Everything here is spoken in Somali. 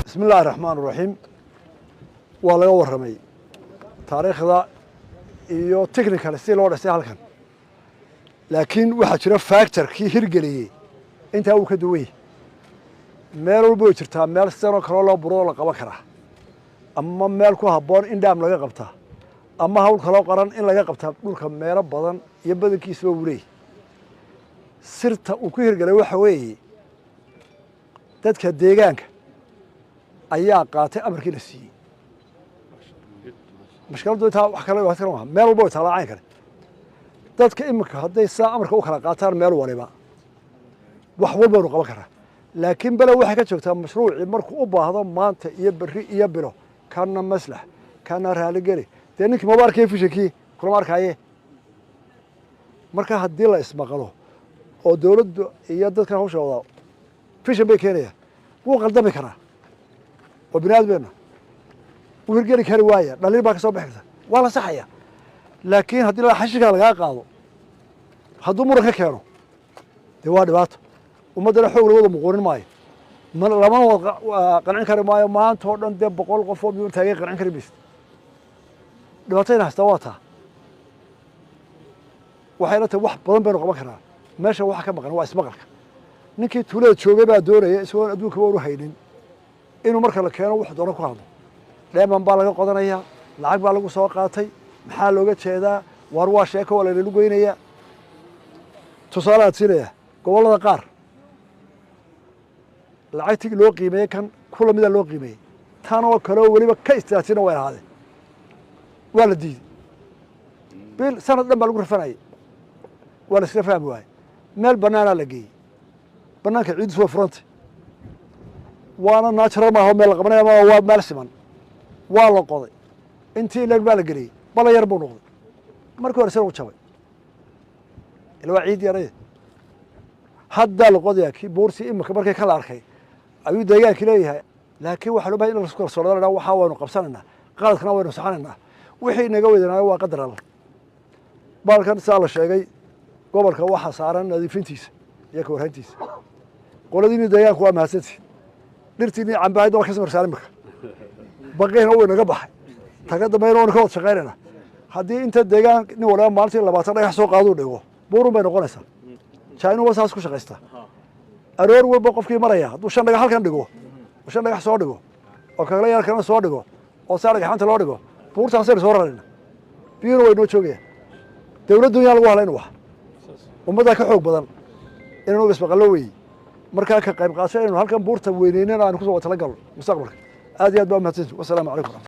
Bismi Illaahi Raxmaan Raxiim. Waa laga warramay taariikhda iyo technical si loo dhisay halkan, laakiin waxaa jira factorkii hirgeliyey intaa uu ka duwan yahay. Meel walba way jirtaa meel sidanoo kaloo loo buroo la qaban karaa, ama meel ku habboon in dhaam laga qabtaa, ama hawl kaloo qaran in laga qabtaa. Dhulka meelo badan iyo badankiisuba wuu leeyahy. Sirta uu ku hirgelay waxa weeye dadka deegaanka ayaa qaatay amarkii la siiyey. Mashkaladdu intaa wax kale wax kale maaha. Meel walba way taalaa cayn kale. Dadka iminka hadday saa amarka u kala qaataan meel waliba, wax walba waynu qaban karaa. Laakiin bale waxay ka joogtaa mashruucii markuu u baahdo maanta iyo berri iyo bilo, kana maslax, kana raaligeli. Dee ninkii maba arkaya, visionkii kulama arkaaye. Marka haddii la ismaqlo oo dowladdu iyo dadkan hawsha wadaa vision bay keenayaan, wuu qaldami karaa oo bini aadmeena wuu hirgeli kari waaya, dhaliil baa ka soo bixi karta, waa la saxaya. Laakiin haddii la xashinkaa lagaa qaado, hadduu muran ka keeno, dee waa dhibaato. Ummaddana xoog lawada muquurin maayo, lamana wada qancin kari maayo. Maanta oo dhan dee 100 qof oo miyuun taagay qancin kari maysid. Dhibaatadina haystaa waa taa. Waxay la tahay wax badan baynu qaban karnaa. Meesha waxa ka maqan waa ismaqalka. Ninkii tuulada joogay baa doonaya, isagoon adduunka waanu haynin, inuu marka la keeno wuxuu doono ku hadlo. Dheeman baa laga qodanayaa, lacag baa lagu soo qaatay, maxaa looga jeedaa? Waar waa sheeko, waa laynalu goynayaa. Tusaale aad siinaya, gobollada qaar lacagtii loo qiimeeyey kan ku lamida loo qiimeeyey, tan oo kale oo weliba ka istaajina way ahaadeen, waa la diiday. Bil sanad dhan baa lagu rafanayay, waa la isla fahmi waayey. Meel banaanaa la geeyey. Banaanka ciiddiis way furantay, waana natural, maaha meel la qabanaya ma waa meel siman. Waa la qoday, intii leeg baa la geliyey, bala yar buu noqday. Markii hore sina u jabay, ila waa ciid yaray. Haddaa la qodayaa kii buurtii imika markii ka la arkay ayuu deegaankii leeyahay. Laakiin waxaa loo bahay in lasku kalsoonado, la waxaa waynu qabsanaynaa, qaladkana waynu saxanaynaa, wixii inaga wedanaayo waa qadar Alla. Baalkan sidaa la sheegay, gobolka waxaa saaran nadiifintiisa iyo ka warhayntiisa. Qoladiini deegaanku waa mahadsantihin. Dhirtiini cambaahayda waa ka samarsaan imika, baqiina wuu inaga baxay. Taga dambeyna waynu ka wada shaqaynayna. Haddii inta deegaan nin waliba maalintii 20 dhagax soo qaaduu dhigo, buurun bay noqonaysaa. Jainuba saas ku shaqaystaa. Aroor walba qofkii maraya hadduu shan dhagax halkan dhigo oo shan dhagax soo dhigo oo kagala yar kalena soo dhigo oo saa dhagaxanta loo dhigo, buurtaasaynu soo rarayna, biyuhuna way noo joogayaan. Dowladdu yaan lagu halayn, wax ummaddaa ka xoog badan inaynu ismaqallo weeye. Markaa ka qayb qaasho inaynu halkan buurta weyneynan aanu kusoo tala galno mustaqbalka. Aad iyo aad baa umahadsanti. Wasalaamu calaykum.